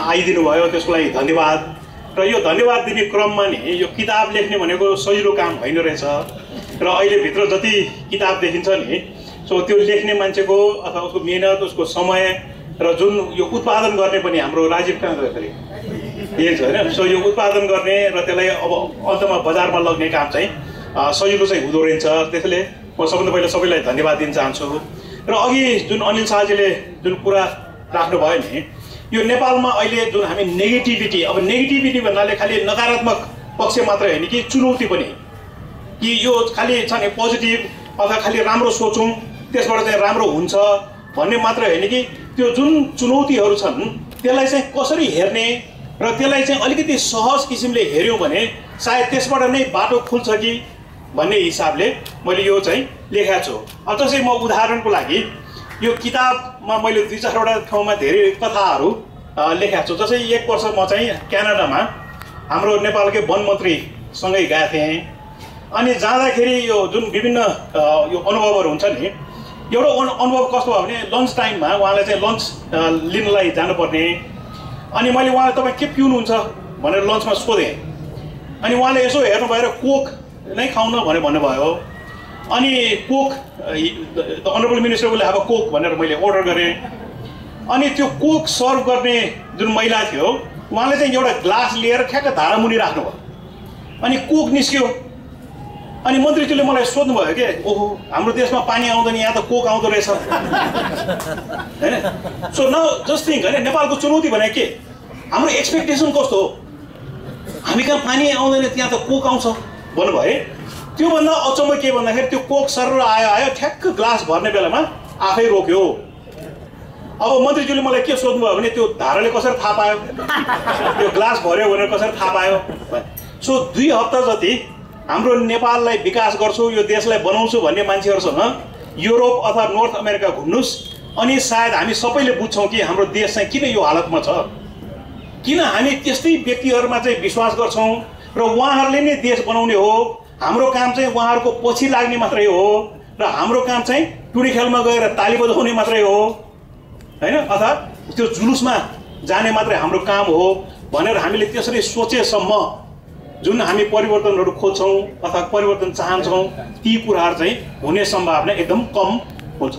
आइदिनु भयो, त्यसको लागि धन्यवाद। र यो धन्यवाद दिने क्रममा नि यो किताब लेख्ने भनेको सजिलो काम होइन रहेछ। र अहिले भित्र जति किताब देखिन्छ नि, सो त्यो लेख्ने मान्छेको अथवा उसको मेहनत, उसको समय र जुन यो उत्पादन गर्ने पनि हाम्रो राजीव कहाँ गयो फेरि यही छ होइन। सो यो उत्पादन गर्ने र त्यसलाई अब अन्तमा बजारमा लग्ने काम चाहिँ सजिलो चाहिँ हुँदो रहेछ। त्यसैले म सबभन्दा पहिला सबैलाई धन्यवाद दिन चाहन्छु। र अघि जुन अनिल शाहजीले जुन कुरा राख्नुभयो नि, यो नेपालमा अहिले जुन हामी नेगेटिभिटी, अब नेगेटिभिटी भन्नाले खालि नकारात्मक पक्ष मात्रै होइन कि चुनौती पनि, कि यो खालि छ नि पोजिटिभ अथवा खालि राम्रो सोचौँ त्यसबाट चाहिँ राम्रो हुन्छ भन्ने मात्रै होइन कि त्यो जुन चुनौतीहरू छन् त्यसलाई चाहिँ कसरी हेर्ने र त्यसलाई चाहिँ अलिकति सहज किसिमले हेऱ्यौँ भने सायद त्यसबाट नै बाटो खुल्छ कि भन्ने हिसाबले मैले यो चाहिँ लेखेको छु। अब जस्तै म उदाहरणको लागि यो किताबमा मैले 2-4वटा ठाउँमा धेरै कथाहरू लेखेको छु। जस्तै 1 वर्ष म चाहिँ क्यानाडामा हाम्रो नेपालकै वन मन्त्रीसँगै गएको थिएँ। अनि जाँदाखेरि यो जुन विभिन्न यो अनुभवहरू हुन्छ नि, एउटा अनुभव कस्तो भयो भने लन्च टाइममा उहाँलाई चाहिँ लन्च लिनलाई जानुपर्ने। अनि मैले उहाँलाई तपाईँ के पिउनुहुन्छ भनेर लन्चमा सोधेँ। अनि उहाँले यसो हेर्नुभयो र कोक नै खाउन भनेर भन्नुभयो। अनि Coke the honourable minister will have a Coke भनेर मैले अर्डर गरेँ। अनि त्यो कोक सर्भ गर्ने जुन महिला थियो उहाँले चाहिँ एउटा ग्लास लिएर ठ्याक्क धारामुनि राख्नुभयो। अनि कोक निस्क्यो। अनि मन्त्रीज्यूले मलाई सोध्नुभयो कि ओहो हाम्रो देशमा पानी आउँदैन, यहाँ त कोक आउँदो रहेछ होइन। सो न जस्ट थिङ्क होइन, नेपालको चुनौती भने के, हाम्रो एक्सपेक्टेसन कस्तो हो, हामी कहाँ पानी आउँदैन त्यहाँ त कोक आउँछ भन्नुभयो। त्योभन्दा अचम्म के भन्दाखेरि त्यो कोक सर आयो ठ्याक्क ग्लास भर्ने बेलामा आफै रोक्यो। अब मन्त्रीज्यूले मलाई के सोध्नुभयो भने त्यो धाराले कसरी थाहा पायो, त्यो ग्लास भर्यो भनेर कसरी थाहा पायो। सो 2 हप्ता जति हाम्रो नेपाललाई विकास गर्छु, यो देशलाई बनाउँछु भन्ने मान्छेहरूसँग युरोप अथवा नर्थ अमेरिका घुम्नुहोस्, अनि सायद हामी सबैले बुझ्छौँ कि हाम्रो देश चाहिँ किन यो हालतमा छ, किन हामी त्यस्तै व्यक्तिहरूमा चाहिँ विश्वास गर्छौँ र उहाँहरूले नै देश बनाउने हो। हाम्रो काम चाहिँ उहाँहरूको पछि लाग्ने मात्रै हो र हाम्रो काम चाहिँ टुडी खेलमा गएर ताली बजाउने मात्रै हो होइन, अथवा त्यो जुलुसमा जाने मात्रै हाम्रो काम हो भनेर हामीले त्यसरी सोचेसम्म जुन हामी परिवर्तनहरू खोज्छौँ अथवा परिवर्तन चाहन्छौँ ती कुराहरू चाहिँ हुने सम्भावना एकदम कम हुन्छ।